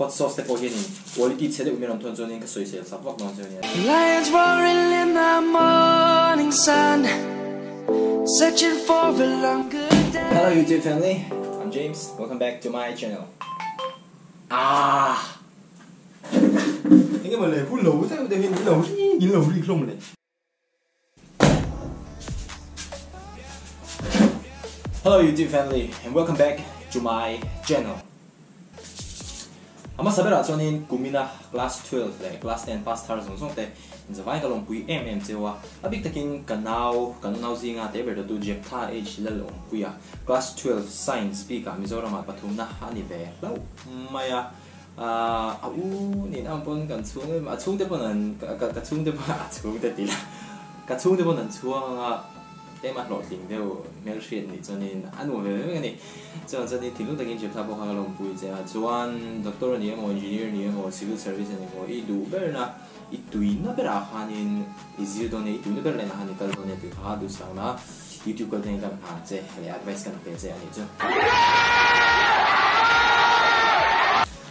Hot sauce te pawh hianin quality chhe deuh min rawn thawn chuanin ka sawisel sak vak dawn chu a nia. Lions roaring in the morning sun, searching for a longer day. Hello YouTube family, I'm James, welcome back to my channel. Ah! Enge maw le hun lo deuh deuh hian in lo rik in lo rik hlawm le. Hello YouTube family and welcome back to my channel. A hmasa berah chuanin kumina class 12 leh class 10 pass thar zawng zawng te zavai ka lawmpui em em cheu a. A bik takin ka nau, kan unau zinga te ber dawtu Jeptha H Lalawmpuia class 12 science bikah Mizoramah pathumna a ni ve hlauh mai a. A u nen ang pawn kan chhung em, a chhungte pawn an, ka chhungte pawn a chhungte ti la, ka chhungte pawn an chhuang anga tlem a hlawhtling deuh hmelhriat nih chuanin a nuam ve vek a ni. Chuan chuanin thinlung takin Jeptha pawh kha ka lawmpui che a, chuan doctor a ni emaw, engineer a ni emaw, civil service a ni emaw, i duh berna, i tuina berah khanin i zir dawn e, i tuina ber lenah khan i kal dawn e tih kha duhsakna YouTube kal thlengin kan hlan che leh advice kan pe che a nih chu.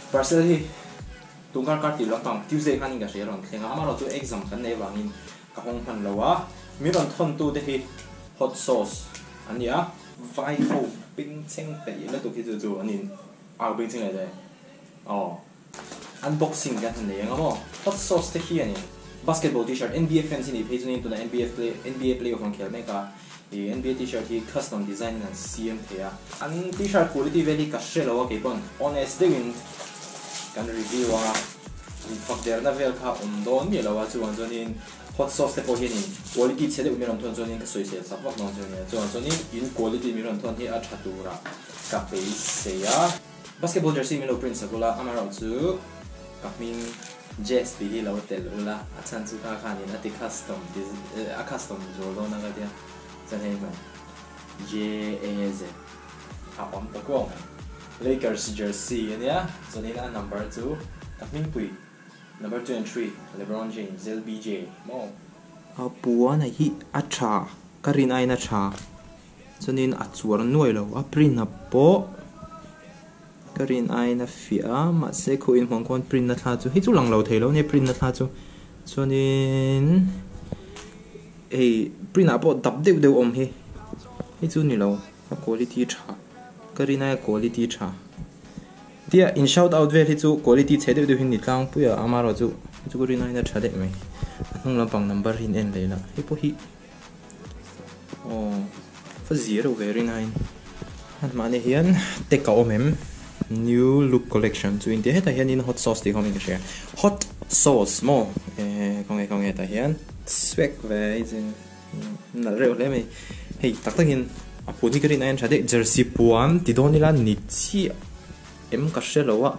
Parcel hi tungkar kar tih lampang Tuesday khanin ka hria rawn thleng a, amaherawh chu exam kan nei avangin ka hawng hman lo a, min rawn thawn tu te hi hot sauce an ni a, vai ho bengchheng peih lutuk hi chu chu an in au bengchheng leh daih aw. Unboxing kan han nei ang a maw? Hot sauce te hi a ni. Basketball t-shirt NBA fans hi nih phei chuan tuna NBA play NBA playoff an khel mek a, ih NBA t-shirt hi custom design in an siam thei a. An t-shirt quality vel hi ka hre lo a kei pawn honest deuhin kan review a, infak derna vel kha awm dawn miah lo a, chuvang chuanin hot sauce te pawh hianin quality chhe deuh min rawn thawn chuanin ka sawisel sak vak dawn chu a nia, chuvang chuanin in quality min rawn thawn hi a tha turah ka beisei a. Basketball jersey min lo print sak ula, amaherawh chu ka hming Jess tih hi lo telh ula, a chhan chu kha khanin a ti custom a custom zual dawn a ka tia, chuan hei hmai JAZ a awm ta kuau mai. Lakers jersey a nia, chuanin a number chu ka hmingpui number 23 LeBron James LBJ maw. A puan a hi a tha, ka rin aiin a tha. Chuanin a chuar nuai lo a, print a pawh ka rin aiin a fiah a, mahse khuh inhmuang khawn print na thla chu hei chu lang lo thei lo a nia print na thla chu chuanin hei print ah pawh dap deuh deuh awm hi hei chu ni lo a quality tha ka rin aia quality tha tia in shout out vel hi chu quality chhe deuh deuh hi ni tlangpui a amaherawh chu hei chu ka rin aiin a tha daih mai a hnung lampang number hi in en leh la hei pawh hi. Aw va zir reuh ve rin aiin hmanhmahni hian tek a awm em new look collection chu intia hetah hianin hot sauce tih kha awmin ka hria hot sauce maw eh khawnge khawnge hetah hian swag ve hi chu nalh reuh hle mai hei tak takin a phun hi ka rin aiin tha daih jersey puan ti dawn ila ni chiah em ka hre lo a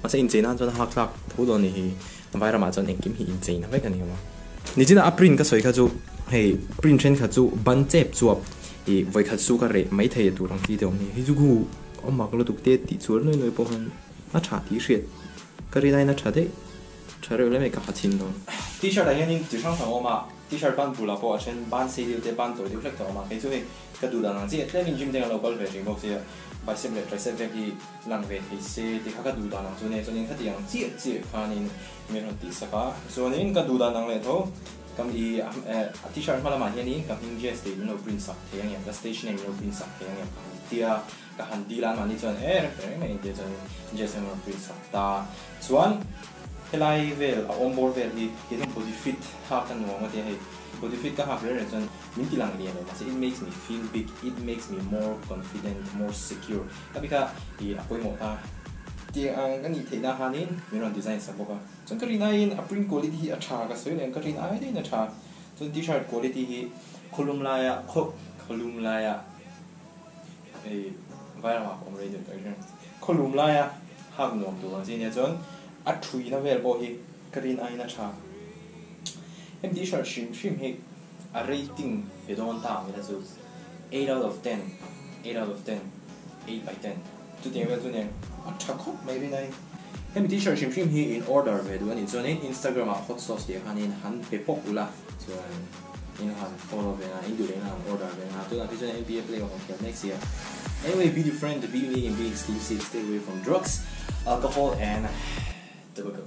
mahse inchei nan chuan a hak thlak tho dawn a ni hi. Vai ramah chuan engkim hi incheina vek a ni awm a. Nichina a print ka sawi kha chu hei print thenkhat chu ban chep chuap ih vawikhat su ka reh mai thei tur ang chi te awm ni. Hei chu khu awm mak lutuk te tih chuan nuai nuai pawh khan a tha tih hriat ka rin aiin a tha daih tha reuh hle mai ka ha chhin dawn. T-shirt ah hianin chi hrang hrang a awm a, T-shirt ban bulah pawh a then ban sei deuh te ban tawi deuh hlek te a awm a, kei chu hei ka duh dan ang chiah tlemin gym te kan lo kal ve thin bawk sia bicep leh tricep vel hi Lang ve thei se tih kha ka duh dan ang chu nia chuanin khati ang chiah chiah khanin min rawn tih sak a chuanin ka duh dan ang leh tho ka i a t-shirt hma lamah hianin ka hming Jess tih min lo print sak thei ang em ka stage name min lo print sak thei ang em ka han tia ka han dil a anmahni chuan e rem reng mai engtia chuanin Jess min rawn print sak ta chuan helai vel a awm bawr vel hi kei chuan body fit hak ka nuam a tia hei body fit ka hak reng reng chuan min ti lang lian lo mahse it makes me feel big it makes me more confident more secure. Ka bika i a pawimawh ta. Tiang ang ka nih theihna hanin min rawn design sak bawk a. Chuan ka rin aiin a print quality hi a tha ka sawi leh ang ka rin ai daihin a tha. Chuan t-shirt quality hi khawlum laia khaw khawlum laia ei vairamah ka awm rei deuh tak hian khawlum laia hak nuam tur ang chi ania chuan a thuina vel pawh hi ka rin aiin a tha. Hemi t-shirt hrim hrim hi a rating pe dawn ta ang ila chu. 8 out of 10, 8 out of 10, 8 by 10 chutiang vel chu nen a tha khawp mai rin a ni. Hemi t-shirt hrim hrim hi in order ve duh a nih chuanin Instagram ah hot sauce tih khanin han pe pawp ula chuan in han follow ve a, in duh leh in han order ve a, tunah phei chuan NBA playoff an khel mek si a. Anyway, be different, be unique and be exclusive, stay away from drugs. Alcohol and tobacco.